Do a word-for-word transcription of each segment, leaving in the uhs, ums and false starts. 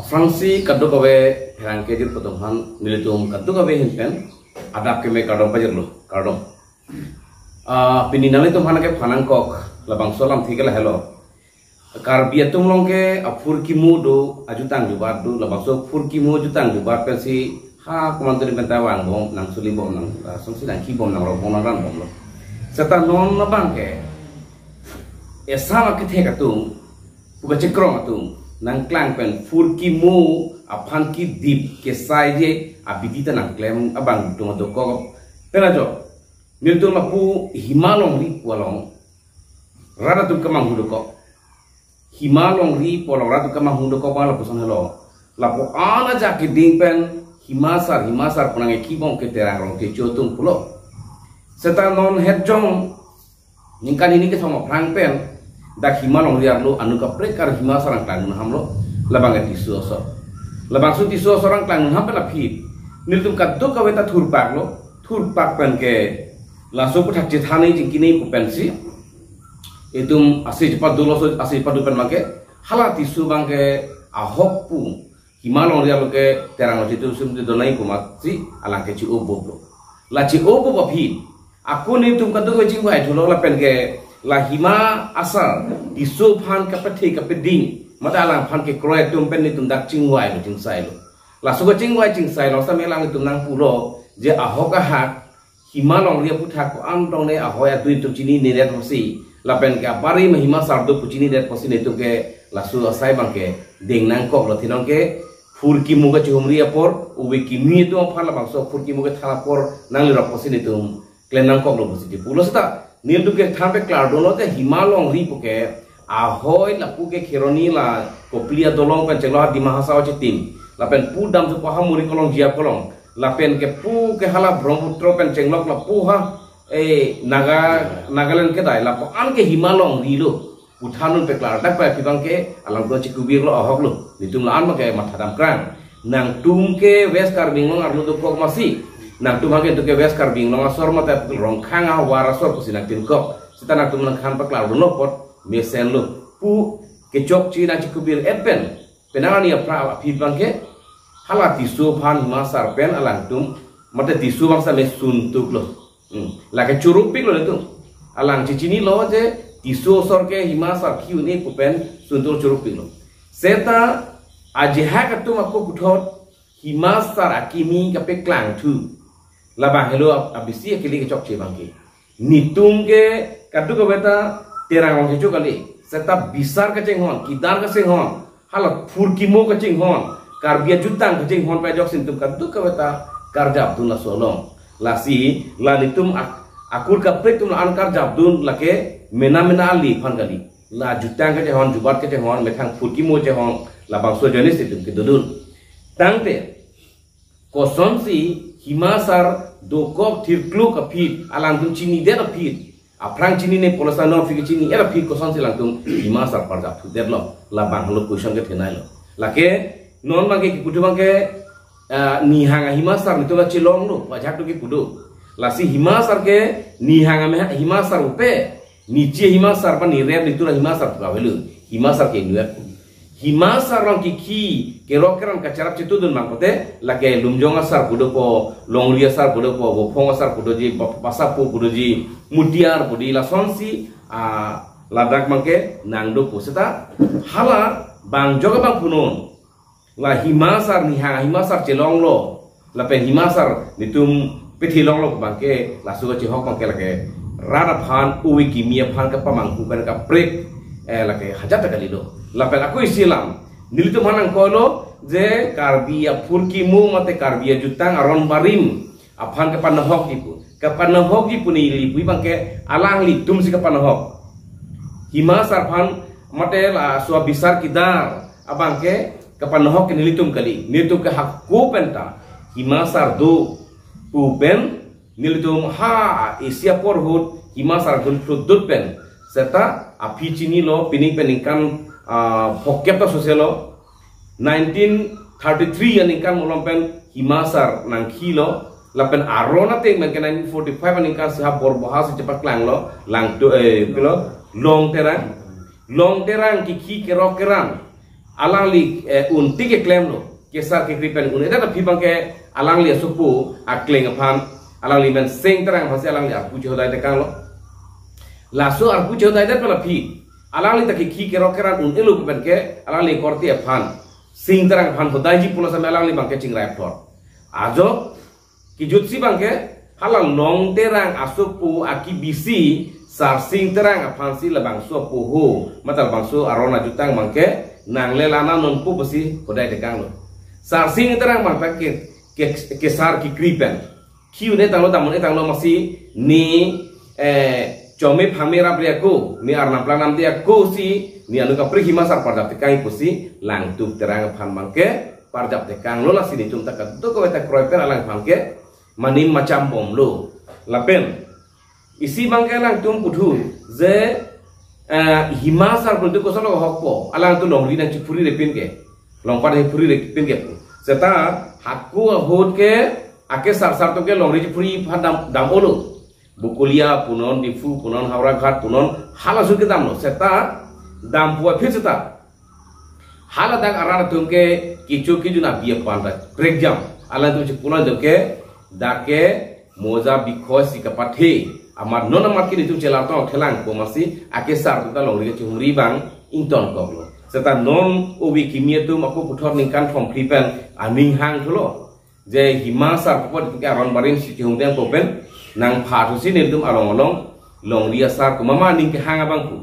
Aphrangsi kadokave pherangke jirpo atum aphan nelitum kadokave ahin pen adap keme kardom pajirlo, kardom. Ah, pini nanglitum aphan kephan nangkok labangso alamthe ke lahelo. Karbi atum along ke aphurkimo do, ajutang jubat do, labangso phurkimo jutang jubat pensi ha komantu ni penta vangbom, nangsulibom, nang, ah, songsi nangkibom, nangrobom, nangranbomlo. Seta non labang ke esam akethek atum, pu kachekrong atum nangklang pen phurkimo aphan kedip kesaije abidi ta nangklem abang tung dokok. Pen ajok, nelitum lapu Hima Longri pu along rat atum kemanghu dokok. Hima Longri pu along rat atum kemanghu dokok abang lapuson helo. Lapu-an ajak keding pen Hima Asar, Hima Asar pu nangkibom ke Terang Rongtecho atum pulo. Seta non hetjong ningkan hini kethom aphrang pen dak Hima Longri arlo anu kaprek kar Hima Asar nangklang un hamlo, labang ke Tisso asor. Labangso Tisso asor nangklang un ham pen aphi nelitum kadokave ta thurpaklo, thurpak pen ke laso aphuthak chethan-i chingki-i pu pensi itum ase chepadu, laso ase chepadu pen abang ke hala Tisso abang ke ahok pu Hima Longri arlo ke Terang Rongtecho atum si donai pu amatsi alang ke che-oboblo. La che-obob aphi ako nelitum kadokave chingvai thulo lapen ke la Hima Asar Tisso aphan kapathe kapading mate alangphan kekroi atum pen nelitum dak chingvailo, chingsailo. Laso kachingvai chingsailo seta me alanglitum nangpulo je ahok ahak Hima Longri aphuthak ko-an tong ne ahoi adui atum chinine det apotsi lapen ke abarim Hima Asar do pu chini det apotsi nelitum ke laso asai abang ke deng nangkoklo, thinong ke phurkimo kachehumri apor, ove kimi atum aphan labangso phurkimo kethan apor nanglirok apotsi nelitum klem nangkoklo pusi pulo. Seta nelitum kethan paklardunlo je Hima Longri pu ke ahoi lapu ke Kheroni la Kopili adolong pen chenglok ha Dima Hasao achitim, lapen pu damjupo ha Muri Kolong, Jia Kolong, lapen ke pu ke hala Brahmaputra pen chenglok lapu ha, eh, Naga, Nagaland kedai, lapu-an ke Hima Longri lo pu than un paklardak pai aphi abang ke alangtum chekubirlo, ahoklo. Nelitum la-an abang ke mathadam krang. Nangtum ke West Karbi Anglong arlo dokok amatsi nangtum abang ke nelitum ke West Karbi Anglong asor mate Rongkhang ahavar asor pusi nangtinkok. Seta nangtum nangkhan paklardunlo apot mesenlo pu kechokche nangchekubir-et pen penang ani aphrang aphi abang ke hala Tisso aphan Hima Asar pen alangtum mate Tisso abang seta me suntuklo. Hmm. Lake chorupiklo nelitum. Alang chechinilo je Tisso asor ke Hima Asar khi un-e pu pen suntuk, chorupiklo. Seta ajahak atum ako puthot Hima Asar akimi kapaklangthu. Labang helo ab-, abisi akele kechokche abang ke. Nelitum ke kadokave ta Terang Rongtecho kali. Seta bisar kachinghon, kedar kachinghon, hala phurkimo kachinghon, Karbi ajutang kachinghon pai ajoksi nelitum kadokave ta karjapdun laso along. Lasi la nelitum ak-, akur kaprek atum la-an karjapdun lake mena mena ali aphan kali. La jutang kachinghon, jubat kachinghon, methang phurkimo chinghon, labangso ajoine si nelitum kedodun. Tangte kosonsi Hima Asar dokok thirkluk aphi, alangtum chinidet aphi, aphrang chinine pulo seta non aphi kechini-et aphi kosonsi alangtum Hima Asar parjapthudetlo, labang helo question kethenei lo. Lake non abang ke keputhu abang ke, ah, nihang a-Hima Asar nelitum ta chelonglo, ajahak atum kepu do. Lasi Hima Asar ke nihang a-Hima Asar upe, niche Hima Asar pen nirep, nelitum la Hima Asar pu kavelo. Hima Asar ke inutvet pu. Hima Asar along kikhi kerok keran kacherap chetudun abang pulote lake Lumjong Asar pu dopo, Longri Asar pu dopo, Vophong Asar pu doji, Bap-, Basapo pu doji, Mutiar pu di, lasonsi, ah, ladak abang ke nangdopo. Seta hala bang ajok abang punon la Hima Asar, nihang Hima Asar chelonglo, lapen Hima Asar nelitum pethe longlo abang ke, laso kachehok abang ke lake rat aphan, ove kimi aphan kapamanghu pen kaprek, eh, lake hajat ta kalilo. Lapen ako isi alam nelitum aphan nangkoklo je Karbi aphurkimo mate Karbi ajutang aron barim aphan kapanahokji pu. Kapanahokji pu neli pu abang ke alanglitum si kapanahok. Hima Asar aphan mate laso abisar kedar abang ke kapanahok ke nelitum kali. Nelitum ke hako penta Hima Asar do pu pen nelitum ha isi apor ahut Hima Asar dun thudut pen seta aphi chinilo, pini pen ningkan, ah, phokep ta soselo. Nineteen thirty-three aningkan malom pen Hima Asar nangkhilo, lapen aron ateng pen ke nineteen forty-five aningkan si ha Borboha si chepaklanglo, Langtu, eh, pilo, Long Terang. Long Terang kikhi kerok keran alangli, eh, un tik keklemlo. Kesar kekri pen un-edet aphi abangke alangli asopo akleng aphan, alangli men Sing Terang aphansi alangli arpu chehodai tekanglo. Laso arpu chehodaidet pen aphi alangli ta kekhi kerok keran un-elo pen ke alangli korte aphan Sing Terang aphan hodaiji pulo same alangli abangke chingrai aphlor. Ajok kejutsi abangke hala Long Terang asopo akibisi Sarsing Terang aphansi labangso apoho, mate labangso aron ajutang abangke nangle lana nonpo pusi hodai tekanglo. Sarsing Terang abangke ke, ke, kesar kekri pen khi un-etanglo, dam un-etanglo, masi ne, eh, chome phangme rapri ako, ne arnam plangnamde ako si ne anut kaprek Hima Sar parjap tekang pusi Langtuk Terang aphan abangke parjap tekanglo. Lasi netum ta kadokave ta kroi pen alangphan ke manim macham bomlo. Lapen isi abangke alangtum puthu je, eh, Hima Sar puthu kosonlo hokpo, alangtum longri nangchephuri repin ke, longpat nangchephuri repin ke pu. Seta hako ahut ke akesar sar atum ke longri chephuri aphan dam, dam-olo. Bokolia punon, Diphu punon, Howraghat punon, halaso kedamlo. Seta dampo aphi seta haladak arat atum ke kecho kejun abi aphan ta prekjam. Alangtum chepunon atum ke dak ke moja bikhoisi kapathe amat non amat ke netum chelar tong thelang ko, masi akesar atum ta longri kachehumri abang ingtonkoklo. Seta non ove kimi atum ako puthot ningkan thomphli pen aning hangthulo je Hima Sar apot ke aron barim si chehumri dengpo pen nangphathusi netum along along longri asar ko mama aning kehang abang pu.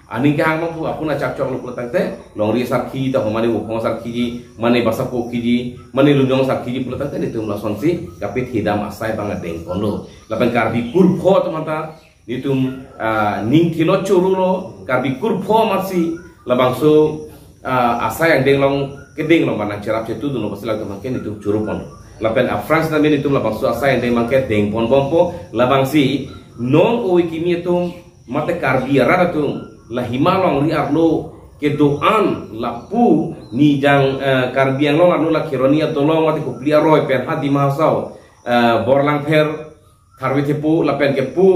Aning kehang abang pu apun achak choklo pulo tangte, longri asar khiji ta ho, mane Vophong asar khiji, mane Basapo khiji, mane Lumjong asar khiji pulo tangte netum lasonsi kapethedam asai abang adengponlo. Lapen Karbi kurpho atum anta netum, ah, ning thilo chorolo, Karbi kurpho amatsi labangso, ah, asai angdeng along kedeng along manang cherap chetudunlo, pasi latum abangke netum choroponlo. Lapen aphrang seta netum labangso asai angdeng abangke dengpon bompo, labangsi non ove kimi atum mate Karbi arat atum la Hima Longri arlo kedo-an lapu nijang, eh, Karbi Anglong arlo la Kheroni adolong mate Kopili aroi pen ha Dima Hasao, eh, Borlangpher, Tharve Thepo lapen kepu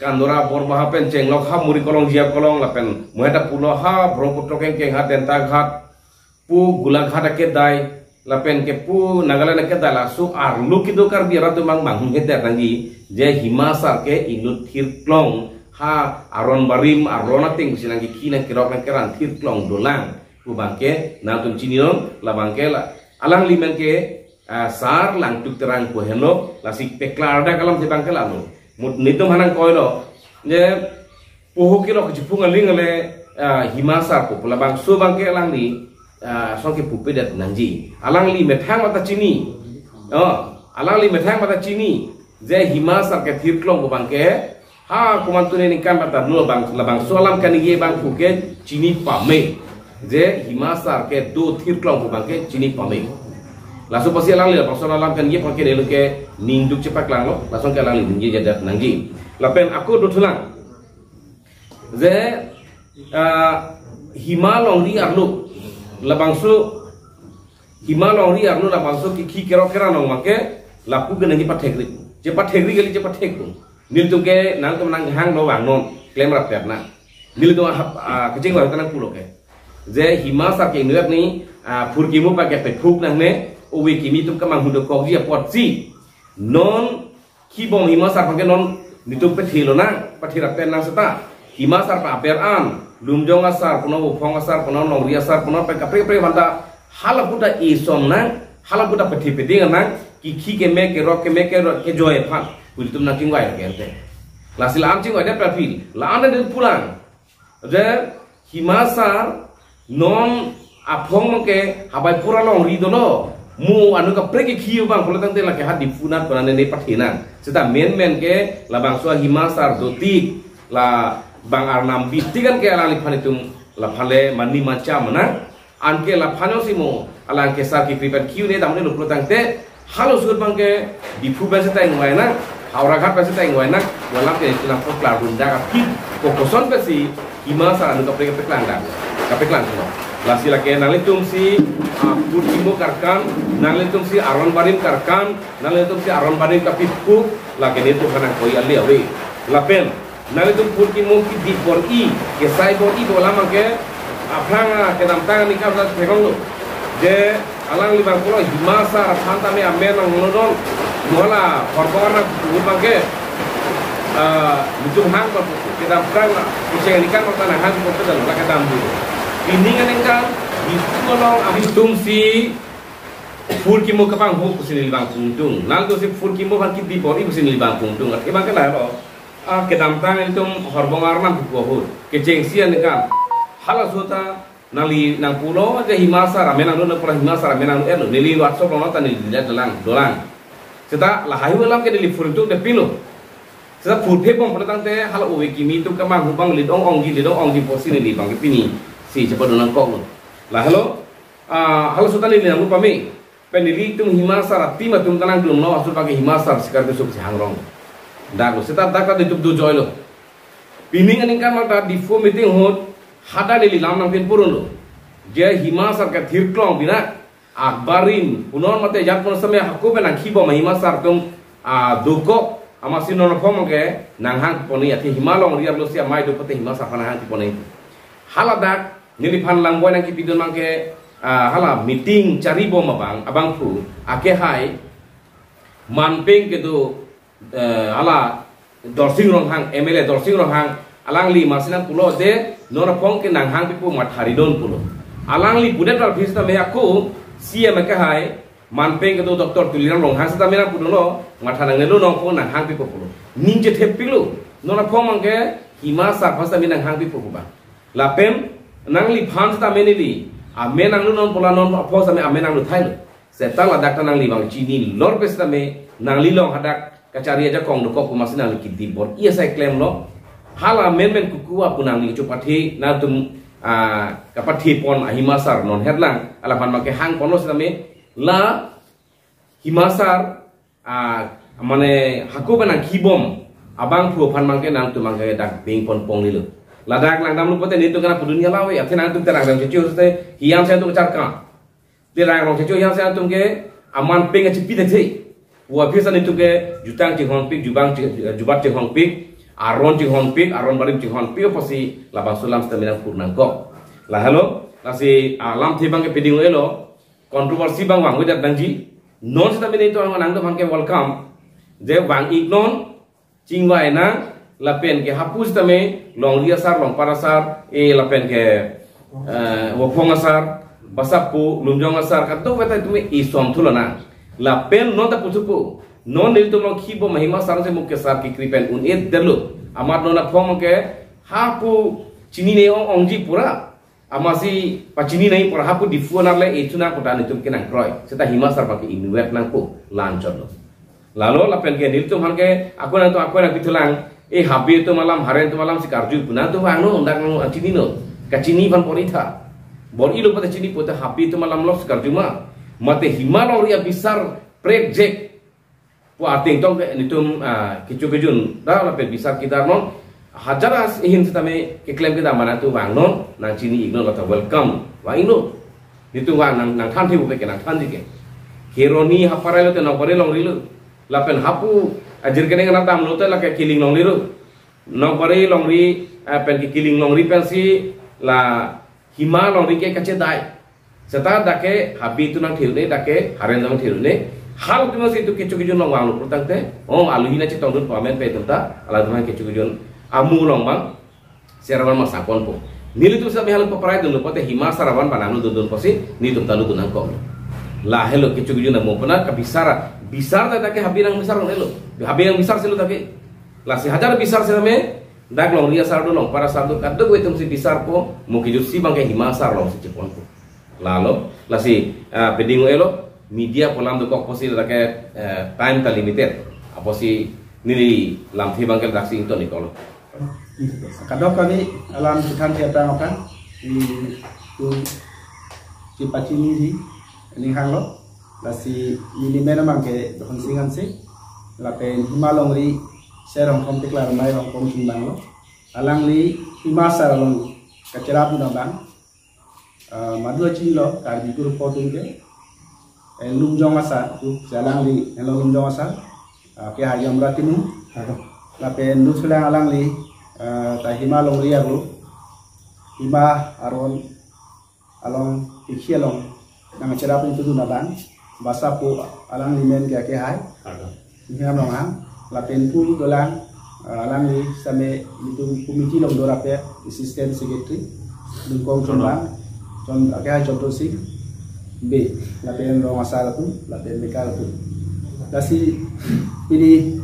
Kandora Borbaha pen chenglok ha Muri Kolong Jia Kolong lapen moheta pulo ha Brahmaputra kengkeng ha Dentaghat pu Golaghat akedai lapen kepu Nagaland akedai, laso arlo kedo Karbi arat atum abang manghumhedet nangji je Hima Sar ke inut thirklong ha aron barim aron ateng pusi nangkekhi nangkerok nangkeran thirklong dolang pu abangke nangtum chininon. Labangke la alangli men ke, ah, Sar Langtuk Terang pu henlo, lasi peklardak alam si abangke lalo. Mut netum hanang koilo je poho kelok kachepung aling ale, ah, Hima Sar pu, labangso abangke alangli, ah, song kepupedet nangji. Alangli methang mata chini. Oh, alangli methang mata chini je Hima Sar ke thirklong pu abangke ha komantu ne ningkan mata nu labang, labangso alam kaningje abang pu ke chini pame. Je Hima Sar kedo thirklong pu abangke chini pame. Laso pasi alangli labangso alam kaningje abangke nelo ke ningduk chepaklanglo, lason ke alangli ningjejedet nangji. Lapen ako dothulang je, ah, Hima Longri arlo labangso, Hima Longri arlo labangso kekhi kerok keran along abangke lapu ke nangji pathekri. Je pathekri kali, je pathekpo. Nelitum ke nangtum nanghanglo vangnon, klemrap pet na. Nelitum ahap, ah, kecheng lo nangpulo ke je Hima Sar ke inut ni, ah, phurkimo pa ke pephuk nangne, ove kimi atum kamanghu dokokji apotsi non kibom Hima Sar abangke non netum pethelonang, patherap pen nang seta. Hima Sar pen aber an, Lumjong asar punon, Vophong asar punon, Longri asar punon, pen kaprek kaprek aphanta halapu ta isomnang, halapu ta pethe peding nang, kekhi keme kerok keme kerok kejoi aphan pu netum nangchingvai ke ante. Lasi la-an chingvaidet aphi, la-an netum pulang je Hima Sar non aphong abangke habai pura longri dolo. Mo anut kaprek kekhi abang pulo tangte lake ha Diphu nat kona ne ne pathenang. Seta menmen ke labangso Hima Sar dotik la bang arnam bitik an ke alangliphan itum laphan le mani macha menang. Anke laphan si mo alang kesar kekri pen khi un-e dam un-elo pulo tangte halaso ahut abangke Diphu pen seta ingvai nang, Howraghat pen seta ingvai nang, walam ke itum nangpeklar dundak aphi, kokoson pensi Hima Sar anut kaprek kapeklang dak, kapeklang silo. Lasi lake nanglitum si, ah, phurkimo karkan, nanglitum si aron barim karkan, nanglitum si aron barim kapephuk, lake netum hanang koi ale ave. Lapen nanglitum phurkimo kidi bor-i, kesai bor-i pu alam abangke, Aphrang kedamtang aningkan ta theklonglo. Je alangli abang pulo Hima Sar aphan tame amen nanglonoi. Mo hala Horbong Arnam pu abang ke, ah, nelitum hang abang kedamtang kecheng aningkan abang ta nanghang abang ke dan la kedam dun. Pining aningkan Diphu along abitum si phul kimo kepanghu pusi neli abang pungtung. Nangtum si phul kimo aphan kidi bor-i pusi neli abang pungtung. Athe abang ke lahelo. Ah, kedamtang nelitum Horbong Arnam pu ahut kechengsi aningkan halaso ta nangli nangpulo je Hima Sar amen nanglo, nangpulo Hima Sar amen nanglo, eh, neli WhatsApp along ta neli lihat dolang, dolang. Seta lahai alam ke neli phul tung depilo. Seta phul phebom pula tangte hala ove kimi atum kemanghu abang lead ong-ongji, lead ong-ongji pusi neli abang ke pini si chepadun nangkoklo. Lahelo, ah, halaso ta neli nanglo pame. Pen nelitum Hima Sar a-team atum ta nangdunlo, aso abang ke Hima Sar sikar kesuk si hangrong. Dak lo, seta dak ta nelitum dojoilo. Pining aningkan abang ta Diphu meeting ahut hadak neli lam nangpin purunlo. Je Hima Sar ke thirklong bina akbarin punon mate jat pun same hako pen nangkibom Hima Sar atum, ah, dokok amatsi non aphan abang ke nanghang ponji, athe Hima Longri arlo si amei do pute Hima Sar aphan nanghang ponji. Haladak neliphan langboi nangkipidun abang ke, ah, hala meeting charibom abang, abangphu akehai manpeng kedo, eh, hala Dorsing Ronghang, M L A Dorsing Ronghang, alangli amatsi nangpulo je non aphan ke nanghang pipo matha ridun pulo. Alangli pudet val phis tame ako C M akehai manpeng kedo Doctor Tuliram Ronghang seta mena pulo, matha nangnelo, non aphan nanghang pipo pulo. Ning chethepiklo, non aphan abang ke Hima Sar aphan seta mena nanghang pipo pu abang. Lapen nangliphan seta mena neli amen nanglo, non pu la non aphan seta amen nanglo thailo. Seta ladak ta nangli abang chini lor pen seta me nangli along hadak kachari ajakong dokok pu amatsi nangli kidi bor-i asai klemlo. Hala amen amen kuku apu nangli chupathe nangtum, ah, kapathe pon a-Hima Sar non hetlang, alaphan abang ke hang ponlo seta me la Hima Sar, ah, mane hako pen nangkibom abangphu aphan abang ke nangtum abang ke dak beng pon ponlilo. Ladak langdamlo pute nelitum kana pudun ya lawe, athe nangtum Terang Rong Checho sete hiam sen tum charka. Terang Rong Checho hiam sen atum ke aman peng achipi thethe. Wa phisa nelitum ke jutang chinghonpik, jubang chi-, jubat chinghonpik, aron chinghonpik, aron barim chinghonpik, apotsi labangso alam seta mena pur nangkok. Lahelo, lasi, ah, lamthe abang ke peding elo, controversy abang vangvedet nangji. Non seta mena nelitum nangtum abang ke welcome. Je vang-iknon, chingvai nang, lapen ke hapu seta me Longri asar, Longpar asar, eh, lapen ke, eh, Vophong asar, Basap pu, Lumjong asar, kadokave ta itum isom thulo nang. Lapen non ta puthupo, non nelitum along kibom Hima Sar si mo ke sar kekri pen un-edetlo. Amat non aphan abang ke hapu chinine ong-ongji pura. Amatsi pachini nangji pura, hapu Diphu anerle ichunang pu ta nelitum ke nangkroi. Seta Hima Sar abang ke inutvet nangpo, la-anchotlo. Lalo lapen ke nelitum aphan ke ako nangtum ako nangpithulang, eh, Habe atum alam, Haren atum alam si karju pu nangtum vangnon, dak nang chinino. Kachini aphan bor-itha. Bor-ilo pute chini pute Habe atum alam lo si karju ma. Mate Hima Longri abisar prekjek pu ateng tong ke nelitum, ah, kecho kejun da lapen bisar kedam non. Hajar as ihin seta me keklem kedam ma nangtum vangnon, nangchini-iknon, la ta welcome. Vang-iknon. Nelitum vang nang, nangthan thek pu ke nangthanji ke. Kheroni haparai lote Nokbari Longri lo. Lapen hapu ajir keneng nangdamlo te lake Kiling Longri lo. Nokbari Longri, eh, pen ke Kiling Longri pensi la Hima Longri ke kachedai. Seta dak ke Habe atum nangthe un-e, dak ke Haren atum nangthe un-e. Halatum si itum kecho kejun along vanglo pulotangte, oh, aluhi nangchetongdun pu amen pen itum ta, halatum kecho kejun amu along abang seravan ma sangponpo. Nelitum seta me halatum paparai dunlo pute Hima Sar avan panang lo dundun pusi nelitum ta lutdun nangkok. Lahelo kecho kejun amu puna kabisar, bisar ta dak ke Habe nang bisar un-elo. Habe nang bisar silo dak ke. Lasi hajar bisar seta me, dak Longri asar do, Longpar asar do, kadokave atum si bisarpo, mo kejutsi abang ke Hima Sar along si cheponpo. Lalo, lasi, ah, peding elo, media pu alam dokok pusi lake, eh, time ta limited. Apotsi neli lamthe abang ke daksi ington-iklo. Kadokave alam chethan thek aphrang aphrang, nelitum chepachiniji, ning hanglo, lasi neli amen abang ke Dhonsing Hanse, lapen Hima Longri, Sar Rongthom Tekla Rongmei Rongphong chunbanglo. Alangli Hima Sar along kacherap abang, ah, madu achinilo, Karbi Group atum ke, eh, Lumjong asar, tu, si alangli, helo Lumjong asar, ah, ke hayam ratinung, lapen nuthulang alangli, ah, ta Hima Longri arlo, Hima aron, along, Kikhi along nangcherap itu dun abang, basa po alangli men ke Akehai Kardom. Hinam Ronghang, lapen pu dolang, eh, alangli same itum committee along dorap ya, assistant secretary, Dungkong Chonbang, Chon, Akehai Chondro Sing Bey, lapen rong asar atum, lapen mekar atum. Lasi pini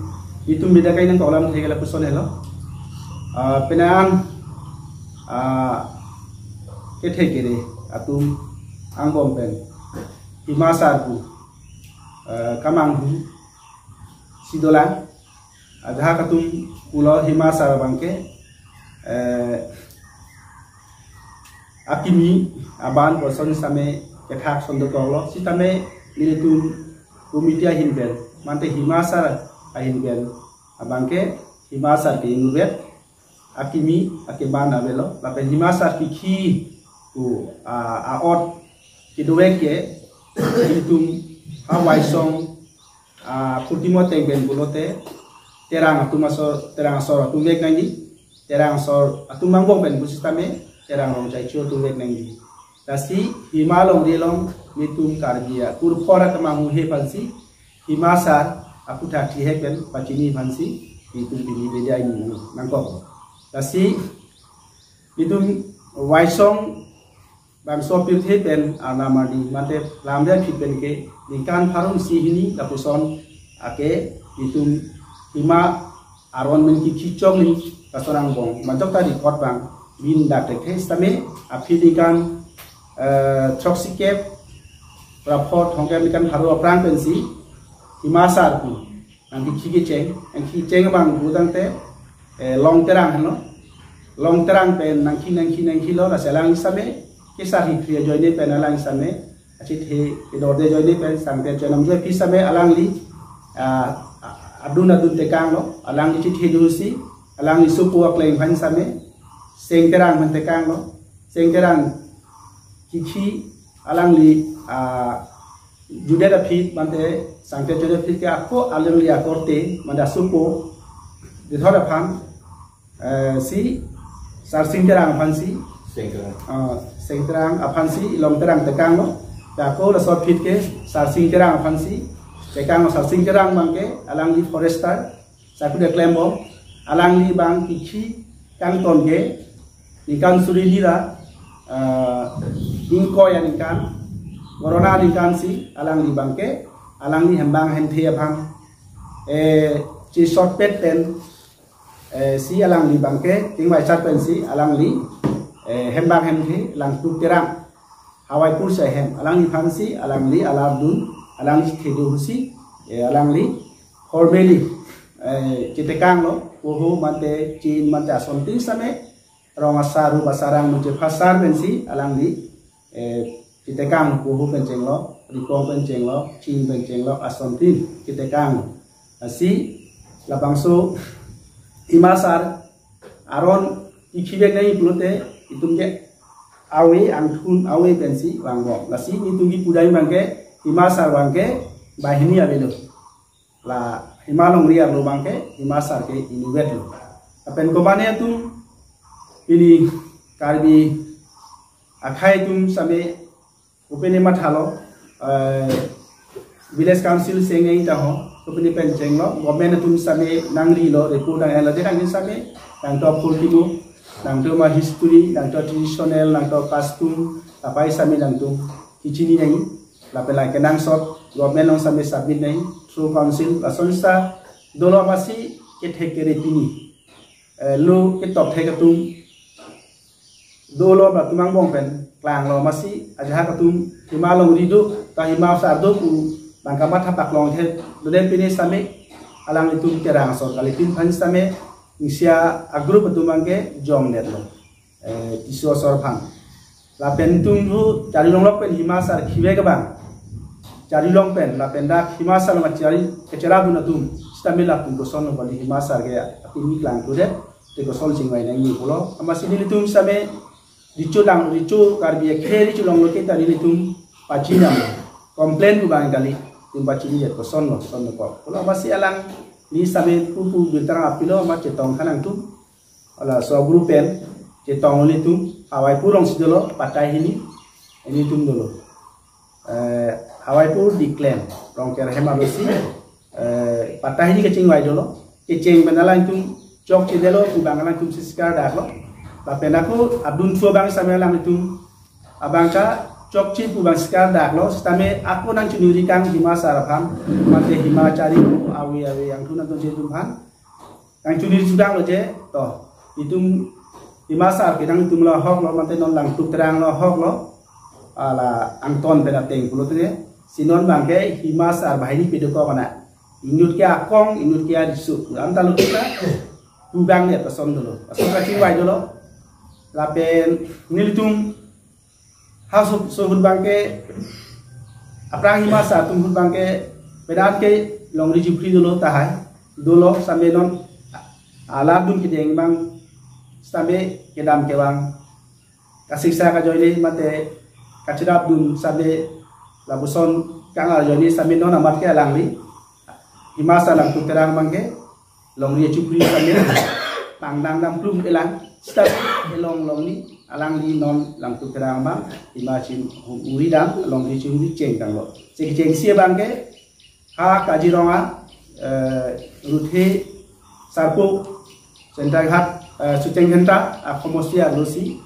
itum bida kainang kolam thek lapuson helo. Ah, penang, ah, kethe kere atum angbong pen Hima Sar pu, eh, kamanghu si dolang. Ajahak atum pulo Hima Sar abang ke, eh, akimi aban person same kethak sondok lo. Sitame nelitum committee ahin pen, mate Hima Sar ahin pen abang ke Hima Sar ke inutvet akimi akeban avelo, lapen Hima Sar Kikhi pu, ah, a-ot kedovek ke itum ha Waisong, ah, purtimo tengpen pulote Terang atum asor, Terang asor atum vek nangji, Terang asor atum angbong pen pusitame Terang rong chaichu atum vek nangji. Lasi Hima Longri along nelitum Karbi akurphor akemanghu he aphansi Hima Sar aputhak thihek pen pachini aphansi nelitum pini bida ini nangkok. Lasi nelitum Waisong bangso pirthe pen arnam arni mate lamde aphi pen ke ningkan pharo isi hini lapuson ake nelitum Hima Aron men Kikhi choklim kasorang bong majok ta record bang bin dak thekthe sitame aphi ningkan, eh, throksi kep ra phongo thomkep ningkan pharo aphrang pensi Hima Sar pu nangkikhi kecheng, nangkikhi cheng abang pu tangte, eh, Long Terang henlo. Long Terang pen nangkhi nangkhi nangkhilo, lasi alang same kesar hi kri ajoine pen alang same achethe kedorde ajoine pen sangte chonam joi aphi same alangli, ah, adun adun tekanglo, alangli chethe dosi, alangli sopo akleng aphan same Seng Terang aphan tekanglo. Seng Terang Kikhi alangli, ah, judet aphi mate sangte judet aphi ke ako alangli akorte mate asopo dethot aphan, eh, si Sarsing Terang aphansi, Seng Terang. Ah, Seng Terang aphansi Long Terang tekanglo. Ako laso aphi ke Sarsing Terang aphansi tekanglo. Sarsing Terang abang ke alangli forester, sakuri klembom, alangli abang Kikhi kangton ke ningkan suri hini ra, eh, ingkoi aningkan, Corona aningkan si alangli abang ke, alangli hembang hemthe aphan, eh, chesotpet pen, eh, si alangli abang ke, tingvai sat pensi alangli, eh, hembang hemthe Langtuk Terang Hawaipur si ahem, alangliphansi alangli alar dun, alangli thedo husi, eh, alangli formally, eh, chetekanglo, poho mate chin mate asontin same, rong asar, rup asar, rang mate phasar pensi alangli, eh, chetekang poho pen chenglo, rikong pen chenglo, chin pen chenglo, asontin chetekang. Lasi labangso Hima Sar Aron Kikhi vek nangji pulote itum ke ave, angthun ave pensi vangbom. Lasi nelitum kipu dam abang ke Hima Sar abang ke banghini avelo. La Hima Longri arlo abang ke Hima Sar ke inutvetlo. Lapen komane atum pini Karbi akhei atum same kopine mathalo, eh, village council seng nangji ta ho, kopine pen chenglo, government atum same nangrilo, repo dang elo, de dang same, nangtum purtimo, nangtum ma history, nangtum traditional, nangtum custom, lapu same nangtum kechini nangji, lapen la kenangsot, government along same submit nangji, through council, lasonsi dolo, masi kethek kere pini. Eh, lo ketok thek atum dolo, latum angbong pen klanglo, masi ajahak atum Hima Longri do, ta Hima Sar do pu abang kamatha paklong the, dode pini same alanglitum Terang asor kalitin aphan same, ingsia a-group atum abang ke jongdetlo, eh, Tisso asor aphan. Lapen itum ru charli longlok pen Hima Sar khivek abang, charli long pen lapen dak Hima Sar along kachari, kacherap dun atum sitame latum kosonlo kali, Hima Sar ke atum ni klang tudet, te koson chingvai nangji pulo. Amatsi nelitum same recho dang, recho Karbi akhei recho longlo ke ta nelitum pachini dam, complain pu abang kali, itum pachinidet, kosonlo, kosonlo ko pulo. Amatsi alangli same pupu birta nangpilo, amat chetong tha nangtum. Laso a-group pen chetong nelitum Hawaipur alongsi dolo, patai hini. Ilitum dolo. Eh, Hawaipur Diklen, Rongker hem arlosi, eh, patta hini kachingvai dolo. Kecheng pen alangtum chokchedetlo pu abang alangtum si sikardaklo. Lapen ako adun thu abang sitame alangtum abang kachokche pu abang sikardaklo. Sitame ako nangchiningri kang Hima Sar aphan, mate Hima Chari ave ave angthun atum chedun aphan nangchiningri chedanglo je, to, itum Hima Sar ke nangtum lo ahoklo, mate non Langtuk Terang lo ahoklo, ala angton pen ateng pulote, si non abangke Hima Sar banghini pedokok ana. Inut ke akong, inut ke ariso, anta lo kita, pu abang ne pason dolo, pason kachingvai dolo. Lapen nelitum ha so, so ahut abangke, aphrang Hima Sar atum ahut abangke, pedan ke longri chupri dolo tahai, dolo sitame non, aladun kedeng abang, sitame kedam kevang, kasiksa kajoine mate, kachirapdun sitame, lapuson kang arjoine sitame non amat ke alangli, Hima Sar Langtuk Terang abangke, longri chupri sitame, pangdang dam plum elang, sitame elong longri, alangli non Langtuk Terang abang, Hima Chim Hum Uri dam, longri chupri chengtanglo. Cheng chengsi abangke, ha Kaziranga, eh, Ruthe Sarpo, Chentraghat, eh, Sucheng Chentra, akomosi arlosi,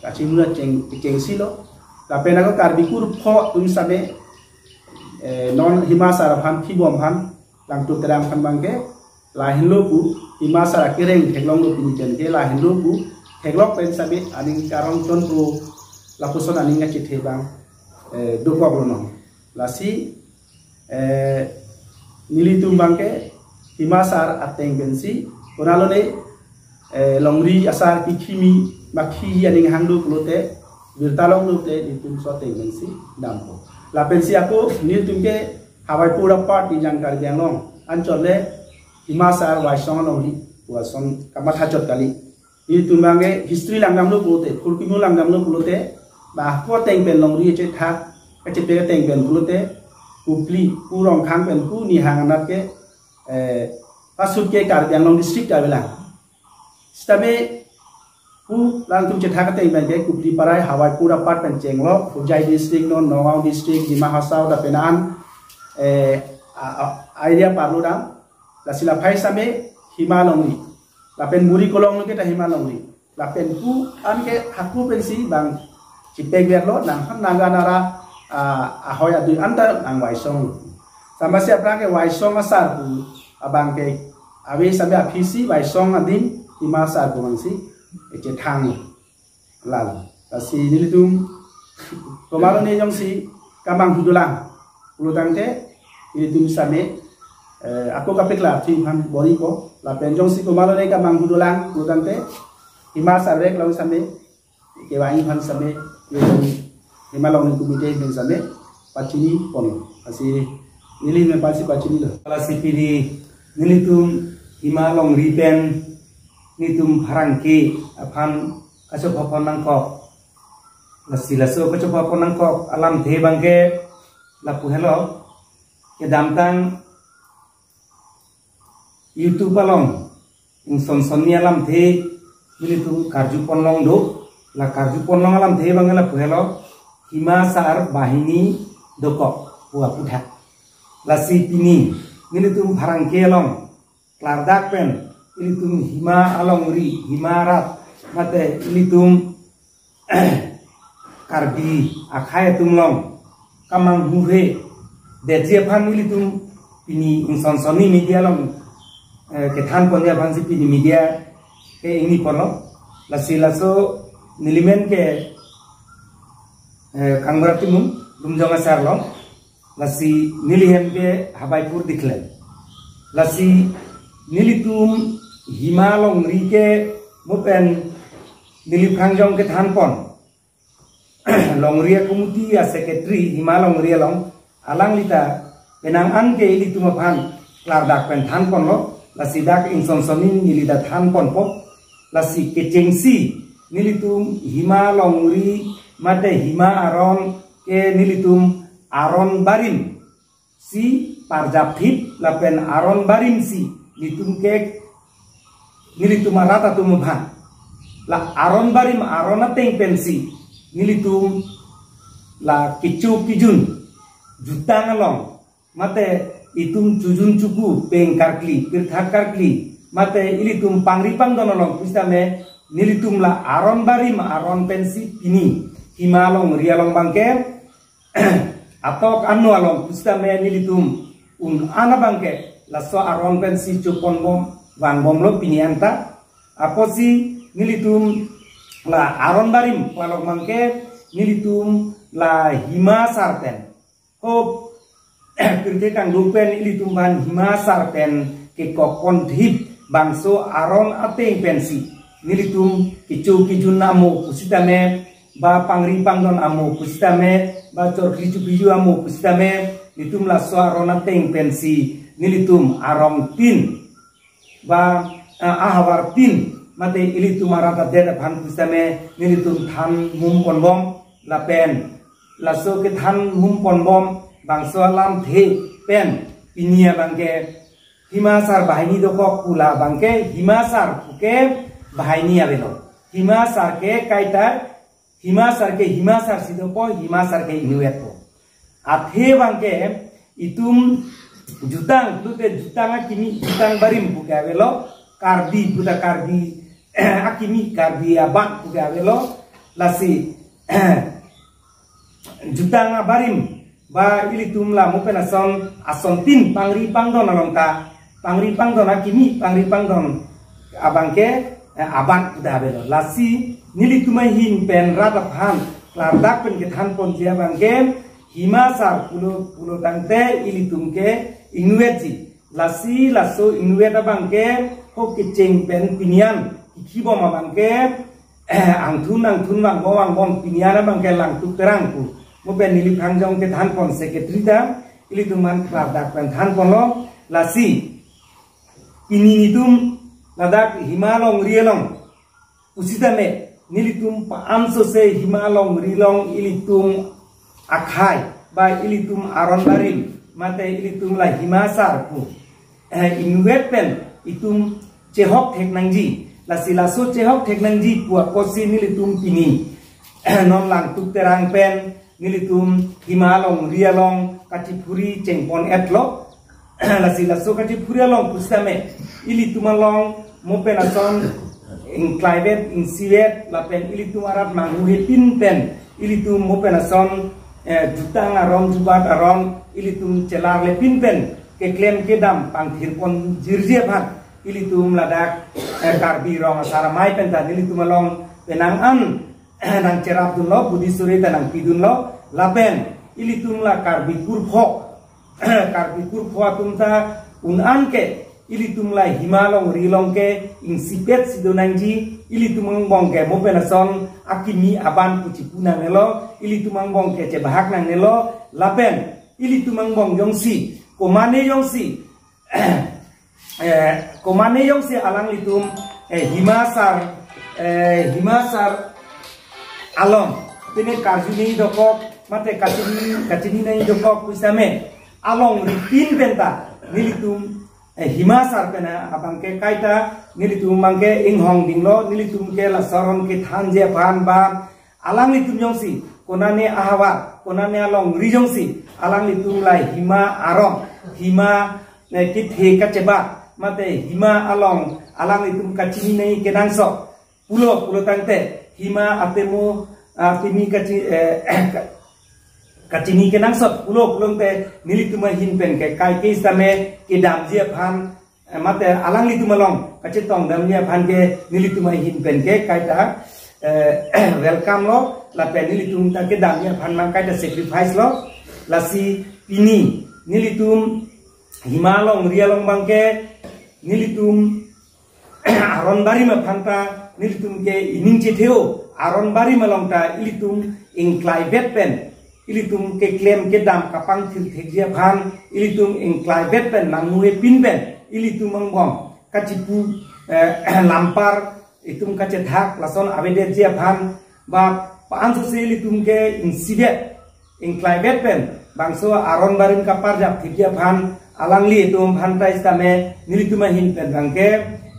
kachimura cheng, chengsi lo. Lapen ako Karbi kurpho atum sitame, eh, non Hima Sar aphan, thibom aphan, Langtuk Terang aphan abangke, lahenlo pu, Hima Sar akereng theklonglo pu nijen ke, lahenlo pu, theklok pen sitame aning karong chonpo, lapuson aning kachethe abang, eh, dokoklo non. Lasi, eh, nelitum abangke, Hima Sar ateng pensi, konalone, eh, longri asar kikhimi, makhi aning hang do pulote, birta longlo te, nelitum so ateng pensi, dampo. Lapensi ako, nelitum ke, Hawaipur apart ni jang Karbi Anglong. Anchot le Hima Sar Waisong alongri, Waisong kamatha chot kali. Itum abangke history langdamlo pulote, phurkimo langdamlo pulote, ba ko ateng pen longri chethak, kachepe ateng pen pulote, Kupli, pu Rongkhang pen pu ni hang anat ke, eh, pasut ke Karbi Anglong district avelang. Sitame pu alangtum chethak ateng abangke Kupli parai Hawaipur apart pen chenglo, Hojai district non, Nagaon district, Dima Hasao, lapen an, eh, a, a, area parlo dam, lasi laphai sitame Hima longri, lapen Muri Kolong lo ke ta Hima longri, lapen pu an ke haku pensi bang chipek verlo, nang han naga nara, ah, ahoi adui anta nang Waisong. Sitame si aphrang ke Waisong asar pu abangke ave sitame aphisi Waisong adim Hima Sar pu abangsi chethang lalo. Lasi nelitum komatne jongsi kamanghu dolang pulotangte nelitum sitame, eh, ako kapeklar thim aphan bor-ipo. Lapen jongsi komatne kamanghu dolang pulotangte Hima Sar vek along sitame kevang aphan sitame, nelitum Hima Longri Committee ahin sitame pachini pon. Lasi neli ahin aphansi pachinilo. Lasi pini nelitum Hima longri pen nelitum pherangke aphan kachopha pon nangkok. Lasi laso kachopha pon nangkok alamthe abangke lapu helo. Kedamtang YouTube along ingson sonni alamthe nelitum karju pon long do, la karju pon long alamthe abang lapu helo, Hima Sar banghini dokok pu aputhak. Lasi pini nelitum pherangke along klardak pen ilitum Hima alongri, Hima arat, mate ilitum Karbi akhei atum along kamanghuhe detji aphan ilitum pini ingson sonni media along, eh, kethan ponji aphansi pini media ke ingni ponlo. Lasi laso nelimen ke, eh, Kangbura Timung, Lumjong Asar along. Lasi neli hem ke Hawaipur Diklen. Lasi nelitum Hima longri ke mo pen neli phrang jong kethan pon. Longri a-committee a-secretary Hima longri along, alanglita penang an ke ilitum aphan klardak pen than ponlo, lasi dak ingson sonni neli ta than ponpo. Lasi kechengsi nelitum Hima longri mate Hima aron ke nelitum aron barim si parjapthip lapen aron barim si nelitum ke nelitum arat atum aphan. La aron barim aron ateng pensi nelitum la kecho kejun jutang along, mate itum chojun choku peng karkli, pirthat karkli, mate ilitum pangri pangdon along pusitame nelitum la aron barim aron pensi pini hima longri along abangke atok ano along pusitame nelitum un-an abangke laso aron pensi choponbom vangbomlo pini anta. Apotsi nelitum la aron barim pu along abangke nelitum la hima asar pen, ho pirthe kangduk pen ilitum aphan hima asar pen kekokpon thip bangso aron ateng pensi nelitum kecho kejun amo pusitame, ba pangri pangdon amo pusitame, ba chorkli chopiju amo pusitame, nelitum laso aron ateng pensi nelitum arong tin ba, ah, ahavar tin, mate ilitum arat adet aphan pusitame nelitum than mum ponbom lapen laso kethan mum ponbom bangso alamthe pen pini abangke hima asar banghini dokok pu la abangke hima asar puke banghini avelo. Hima asar ke kaita, hima asar ke hima asar si dopo, hima asar ke ingnuetpo. Athe abangke itum jutang, pulote jutang akimi, jutang barim puke avelo, Karbi puta Karbi akimi, Karbi aban puke avelo, lasi jutang abarim ba ilitum la mo pen ason, ason tin pangri pangdon along ta, pangri pangdon akimi, pangri pangdon abangke, eh, aban puta avelo. Lasi nelitum ahin pen rat aphan klardak pen kethan ponji abangke hima asar pulo pulo tangte ilitum ke ingnuetji. Lasi laso ingnuet abangke ho kecheng pen pini an kikhibom abangke angthun angthun vangbom vangbom pini an abangke Langtuk Terang pu mo pen neli phangjong kethan pon secretary ta ilitum aphan klardak pen than ponlo. Lasi pini nelitum ladak hima longri along pusitame nelitum pa-an sose hima longri along ilitum akhai ba ilitum aron barim mate ilitum la hima asar pu, eh, ingnuet pen itum chehok thek nangji. Lasi laso chehok thek nangji pu apotsi nelitum pini non Langtuk Terang pen nelitum hima longri along kachiphuri chengpon etlo. Lasi laso kachiphuri along pusitame ilitum along mo pen ason ingklaivet, ingsivet lapen ilitum arat manghuhe pin pen ilitum mo pen ason, eh, jutang aron, jubat aron ilitum chelarle pin pen keklem kedam pangthir pon jirji aphan ilitum ladak, eh, Karbi Rong Asar Amei pen ta nelitum along penang an nangcherap dunlo, budi suri ta nangpi dunlo, lapen ilitum la Karbi kurpho, Karbi kurpho atum ta un-an ke ilitum la hima longri along ke ingsipet si do nangji, ilitum angbong ke mo pen ason akimi aban pu chipu nangnelo, ilitum angbong ke chebahak nangnelo, lapen ilitum angbong jongsi, komane jongsi, eh, komane jongsi alanglitum, eh, hima asar, eh, hima asar along pine karjuni dokok, mate kachini, kachini nai dokok pusitame alongri pin pen ta nelitum, eh, hima asar pen abangke kaita nelitum abangke inghong dinglo, nelitum ke laso aron kethanji aphan ba alanglitum jongsi, konane ahavar, konane alongri jongsi, alanglitum la hima aron, hima, eh, kethe kacheba, mate hima along, alanglitum kachini nai kenangsot pulo, pulo tangte, hima atemo, ah, timi kachi, eh, ka-, kachini kenangsot pulo, pulo tangte, nelitum ahin pen ke, kaike sitame, kedamji aphan, eh, mate alanglitum along kachetong damji aphan ke nelitum ahin pen ke kaita, eh, welcome lo, lapen nelitum ta kedamji aphan mang kaita sacrifice lo. Lasi pini nelitum hima longri along abangke nelitum aron barim aphan ta nelitum ke ining chetheo, aron barim along ta ilitum ingklaivet pen ilitum keklem kedam kapangthir thekji aphan, ilitum ingklaivet pen nangmuhe pin pen, ilitum angbong kachipu, eh, lampar, itum kachethak lason avedetji aphan, ba pa-an sose ilitum ke ingsidet, ingklaivet pen, bangso aron barim kaparjap thekji aphan, alanglitum aphan ta sitame, nelitum ahin pen abangke,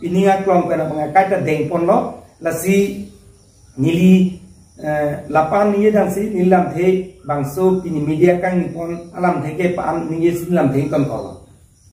ining aklong pen abangke kaita dengponlo, lasi neli Eh, lapu-an ningje dangsi neli lamthe bangso pini media kangni pon alamthe ke pa-an ningje si lamthe ingtonkoklo.